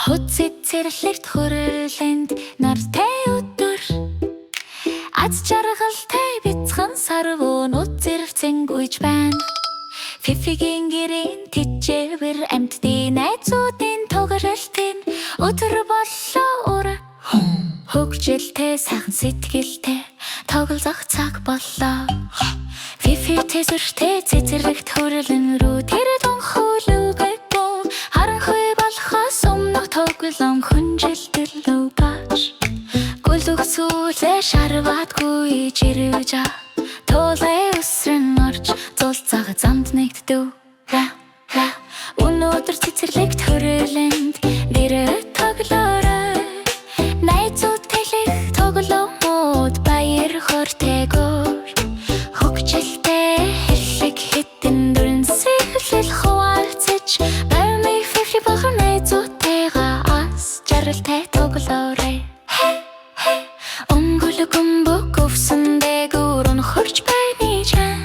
Хуц цэцэрлэгт хүрээлэнд нартай өдөр. Аз жаргалтай бяцхан сарвуу нууц зэрвцэнгүйж байна. Фифигийн гэрийн тэжээвэр амьтдын найзуудын тоглолтын өдөр боллоо ура. Хөгжилтэй сайхан сэтгэлтэй тоглох цаг боллоо. Фифи тэсвэртэй цэцэрлэгт хүрэлэн рүү тэр тунхаглаагүй. Харанхуй болохоос өмнөх тоглоом хүнжилтэл бач. Гөлөг сүүлээ шарваатгүй жирвж туулай өсрөн орж зулцаага замд нэгддэв. Ра ра. Өнөөдөр цэцэрлэгт хүрэлэнд нэрээ тоглоорой. Найзууд хэлэх тоглоомууд баяр хөөртэйгөр. Хөгжилтэй хэллэг хэдэн дүрэн сэхлэл хуваалцаж баримыг фифи бахан найзуудтайгаа аз жаргалтай тоглоорой. Өнгөлөг бөмбөг өвсөн дээгүүр унхарч байны чан.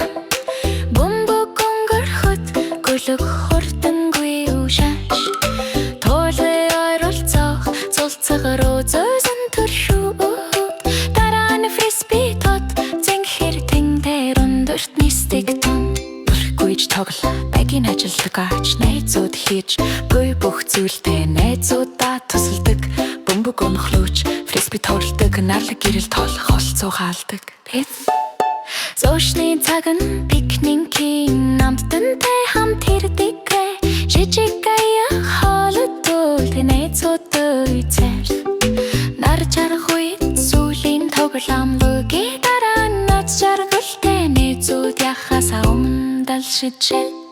Бөмбөг өнгөрөхөд гөлөг хурдангүй шааш. Туулай ойролцоох цулцаг руу зөөсөн төршүүд. Дараа нь фрисби тод зэнхэр тэн дээр өндөрт нисдэг тун. Гүйж тогл багийн ажилдаг ач найзууд хийж буй бүх зүйлдээ найзуудаа тусалдаг. Бөмбөг унахлууч фрисби тоглодог, нарлаг гэрэл тоолох холцоо хаалдаг. Зуушны цаг нь пикникийн амттантай хамт ирдэг. Жижиг аяа хоолтой найзуудтай цайр. Нар жаргах үед сүүлийн тоглоом бүгийн дараа нь аз жаргалтай найзууд яхасаа өмнө далшижээ.